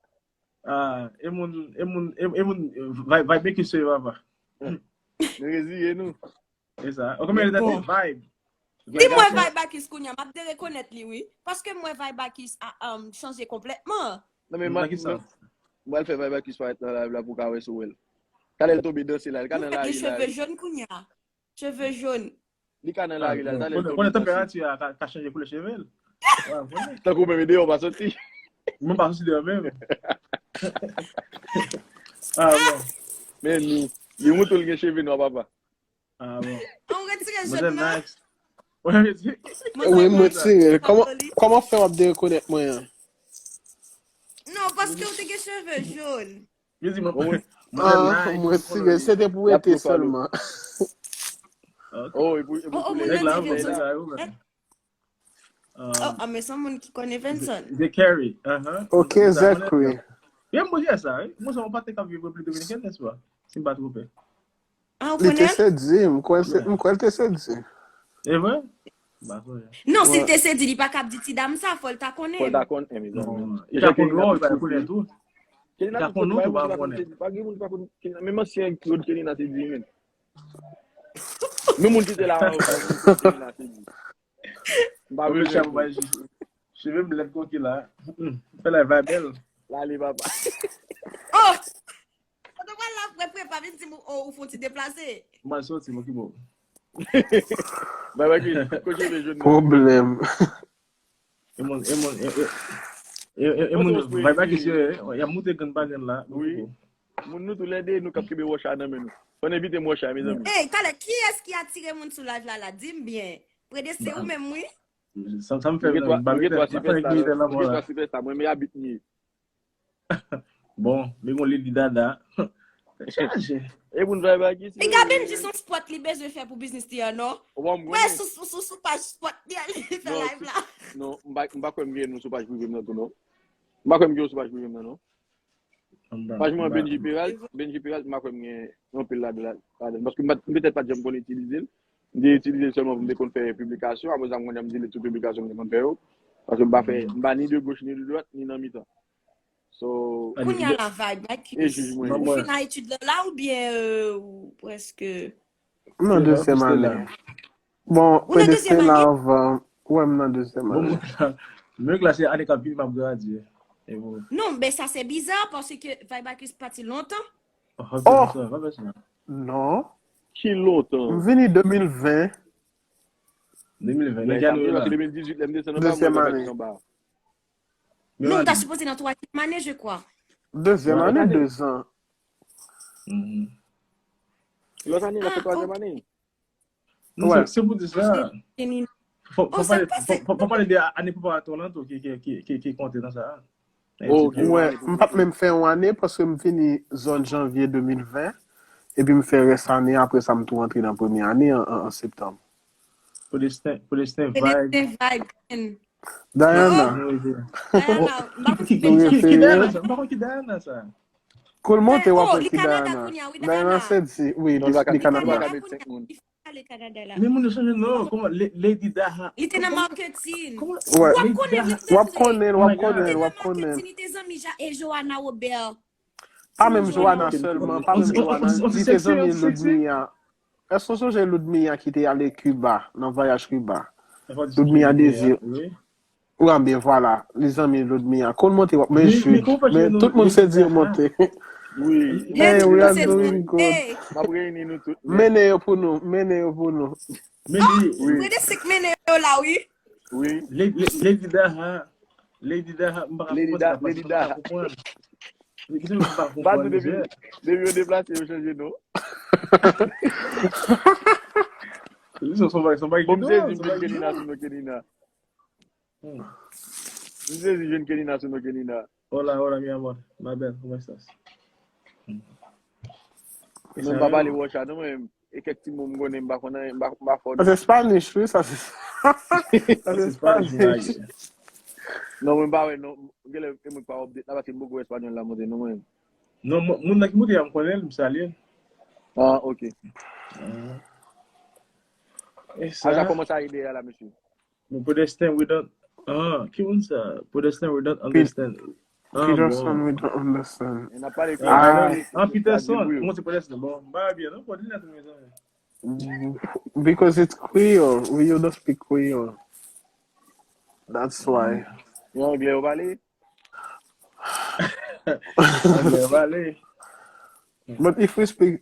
Ah, e moun, e moun, e e moun, Vibe, Vibe ki se papa. Nou reziye nou. E sa. Ou konbyen lè Bon. Vibe? Si mwen Vibe Bakis kounye a, m ap derekonèt li, wi. Paske mwen Vibe Bakis a um, chanje konplètman. Non, men Nan mwen, ki sans? Mwen al fè Vibe Bakis parèt nan live la pou ka wè si w wè l. Talè l tonbe danse la, li ka Li nan fèk lari gen la. Cheve jòn kounye a. Cheve jòn. Li ka nan lari la, talè l Konnen tonbe konnen danse. Tanperati a ka, ka chanje koulè cheve l. Wè, konnen. Tankou menm deyò pa soti. Mwen pa soti deyò menm. Ah, bon. Men nou, li mouton l gen cheve nwa, papa. Ah, bon. An retire Mwen jòn nan. Nice. Mwen retire. Wi, m retire l. Kòman, kòman fè w ap derekonèt mwen an? Non, paske ou te gen cheve jòn. Yo di mwen. Bon, mwen- Mwen Ah, Nice. m retire l. Se te pou Y ap rete tou follow. Sèlman. Ok. Oh, e pou, e pou Oh, oh, koulè mwen Nèg la, retire mwen l. nèg la, yo, mwen. Oh, ah, men se yon moun ki konn Evenson. The Carry. Uh-huh. Ok, Sa Zachary. Konnen. Yo, mwen jè sa, wi. Mwen se yon patnè k ap viv Repiblik Dominikèn, nèspa? Si m pa twonpe. Ah, ou Li te konnen? sedi m, m kwè se- m kwè l te sedi. E vre? M pa konnen. Non, si l Wè. Te sedi, li pa kab di ti dam sa, fò l ta konnen. Fò l ta konn, e mezanmi. Non, li ta konn non, li pa konnen tou. Li ta konn non, tou pa konnen. Pa gen moun ki pa konn, menm ansyen Claude Kelly nan te di menm. Menm moun ki te la, Claude Kelly nan te di. M pa Mwen bezwen chapo bay cheve m lèd koki la. Fè la vibe bèl. La li papa. Oh! Kote w pral la, frè, frè, pa vin di m, oh, ou fon ti deplase. Mwen soti, mwen ki bon. Bay bay ki, kote cheve jòn nan. Pwoblèm. E moun, e moun, e e- e- e- e moun, bay bay ki se, y ap moute grenn pa grenn la. Wi. Moun nou tou lè de, nou k ap kenbe wòch la nan men nou. Fò n envite m wòch la, mezanmi. Ey, talè, kiyès ki atire moun sou live la, la? Di m byen. Prede se ou menm, wi. Sa, sa m fè, Nou gen twa, ba nou gen twa sa fè sipèsta, gide la, nou gen la. Twa sipèsta, mwen, men abit m ye. Bon, li gon li di dada. Chaje. E moun vibe a ki si. Piga Benji son spot li bezwen fè pou biznis li an, non? Ou pa m Wè, konnen. sou, sou, sou, sou paj spot li an, li fè Non, live la. Non, m pa, m pa kwè m gen nou sou paj prive m nan tou, non. M pa kwè m gen nou sou paj prive m nan, non. Paj mwen Benji Peralt, Benji Peralt, m pa kwè m gen anpil ladan, ladan. Paske m pa, m petèt pa t janm konn itilize l. M te itilize l sèlman pou m te konn fè piblikasyon. Apre sa, m konn jan m delete tout piblikasyon m te konn fè yo. Paske m pa fè, m pa ni de goch, ni de dwat, ni nan mitan. So, Kounye a la vibe, like, e jij mwen. Ou fin a etid la, la oubyen euh, ou prèske M nan dezyèm ane. Bon, Ou nan Predestin dezyèm la ane? Anvan. Wè, m nan dezyèm Bon, ane. mwen, mwen klase ane k ap vini, m ap gradye. E bon. Non, men sa se biza paske Vibe Akis pati lontan. Oh, oh. Non. Ki lontan? M vini de mil ven. De mil ven, Lè nan sa, January la. de mil dizuit, lè m desann De anba, mwen sèm pa ane. Anba. Non, ou ta sipoze nan twazyèm ane, je kwa. Dezyèm ane, de zan. Mhm. Lòt ane, la se Ah, twazyèm ok. Ane. Non, Wè. se, se pou di sa. Jenny. Fò, Oh, fò sa pale, pase. Fò, fò pale de ane preparatoire lan tou ki, ki, ki, ki, ki konte nan sa. Ok. Wè, m p ap menm fè yon ane paske m vini zòn janvye de mil ven, epi m fè rès ane, apre sa m tou rantre nan premye ane an, an, an septanm. Predestin, Predestin Predestin Vibe. Vibe. Diana. Diana, m pa konn ki Diana sa. M pa konn ki Diana sa. Kou l monte, w ap wè ki Diana. Diana se di, wi, li Kanada kounye a. Men moun yo chanje non, kòman Lady Daha. Li te nan marketing. W ap konnen, w ap konnen, w ap konnen. Li te zanmi e Johanna Robert. Pa menm Johanna sèlman, pa menm Johanna, li te zanmi Ludmilla. Èske w sonje Ludmilla ki te ale Kiba, nan vwayaj Kiba? Ludmilla Désir. Wi, byen vwala, li zanmi Ludmilla. Kou l monte, w ap men chute. Men tout moun se di monte. Wi. Hey, we are doing good. M ap reyini nou tout. Mennen yo pou nou, mennen yo pou nou. Mennen yo, wi. Prede sik mennen yo la, wi. Wi. Lady Daha. Lady Daha, m pa ka konprann sa, paske m pa ka konprann. Kisa m pa konprann, depi yo deplase, yo chanje non. Bon, m sezi m jwenn Kenina sou non Kenina. M sezi m jwenn Kenina sou non Kenina. Hola, hola, mi amor. Ma belle, ¿cómo estás? Mwen pa pale Wòch la non mwen. E kèk ti mo m konnen, m pa konn anyen, m pa, m pa fò. Sa se Spanish, wi, sa se, sa se Spanish. Non, mwen pa wè, non. Genlè, e mwen k pa update la, paske m poko wè espanyòl la monte, non, mwen. Non, moun nan ki monte a, m konnen l, m salye l. Ah, ok. Aja, kòman sa ide a la, mesye? Protestant, we don't. Ah, ki moun sa? Protestant, we don't understand. Ah, Peterson, bon. We don't understand. Ah, Peterson. Mwen se Peterson. Bon, m pa byen, non, koordinatè, mezanmi. Because it's Creole. We, you don't speak Creole. That's why. Yon anglè ou pale? Anglè ou pale? But if we speak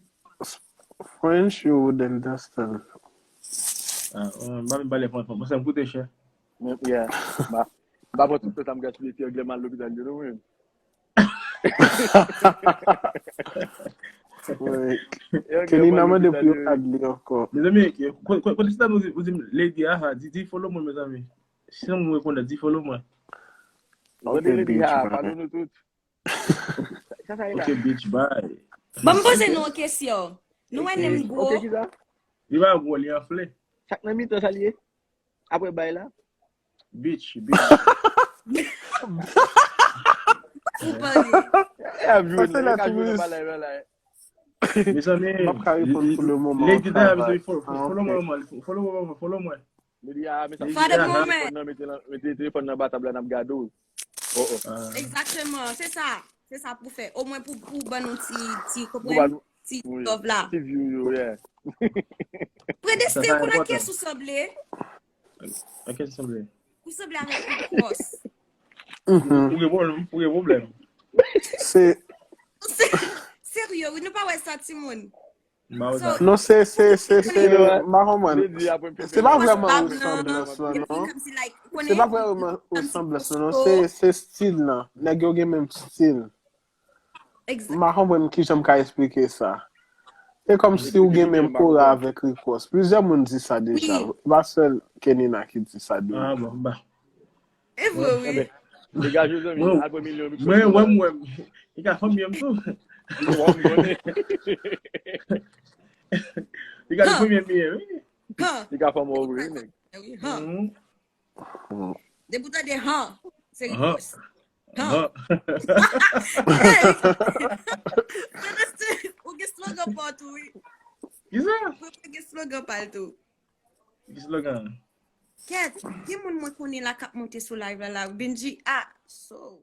French, you would understand. Ah, m pa menm pale franch, mwen se m koute chè. Yeah. M pa pran tout tan sa m gaspiye ti anglè m al lopital yo non mwen. Kenina mande pou yo add li ankò. Mezanmi, kote se ta nou di Lady Aha, di follow mwen mezanmi. Si yon moun rekonèt, di follow mwen. Ok, Lady Aha, follow nou tout. Ok, bitch, bye. Bon, m poze nou yon kesyon. Nou wè nen m gwo? Li pa gwo, li anfle. Sak nan mitan sa li ye? Apre bay la? Bitch, bitch. Ou pale. Mezanmi, Lady Diana, follow mwen, follow mwen, follow mwen. Lady Diana, mete telefòn nan ba tab la, n ap gade w. Oh, oh. Egzakteman, se sa. Se sa pou fè. Omwen pou, pou ban nou ti, ti, konprann? Ti love la. Ti view yo, yeah. Prede se pou nan kes ou sanble. Nan kes ou sanble? Ou sanble avèk Rick Ross. Ou gen pwoblèm, ou gen pwoblèm. Se serye, wi, nou pa wè sa, timoun. Non, se, se, se, se, m pa konprann. Se pa vrèman resanblans lan, non. Se pa vrèman resanblans lan, non. Se, se stil lan. Nèg yo gen menm stil. M pa konprann kijan m ka esplike sa. E kòmsi ou gen menm ora avèk Rick Ross. Plizyè moun di sa deja. E pa sèl Kenina ki di sa de ou. E vre, wi. Degaje w, zanmi. Al pran milyon Rick Ross. Mwen, mwen, mwen. Li ka fanm mwen tou. Li ka fanm mwen, wi. Li ka fanm ou vre, wi, nèg. Depi w tande han, se Rick Ross. Han. Ou gen slogan pa w tou, wi. Kisa? Ou gen slogan pa l tou. Ki slogan? Kèt, gen moun mwen konnen la k ap monte sou live la la. Benji, ah, so.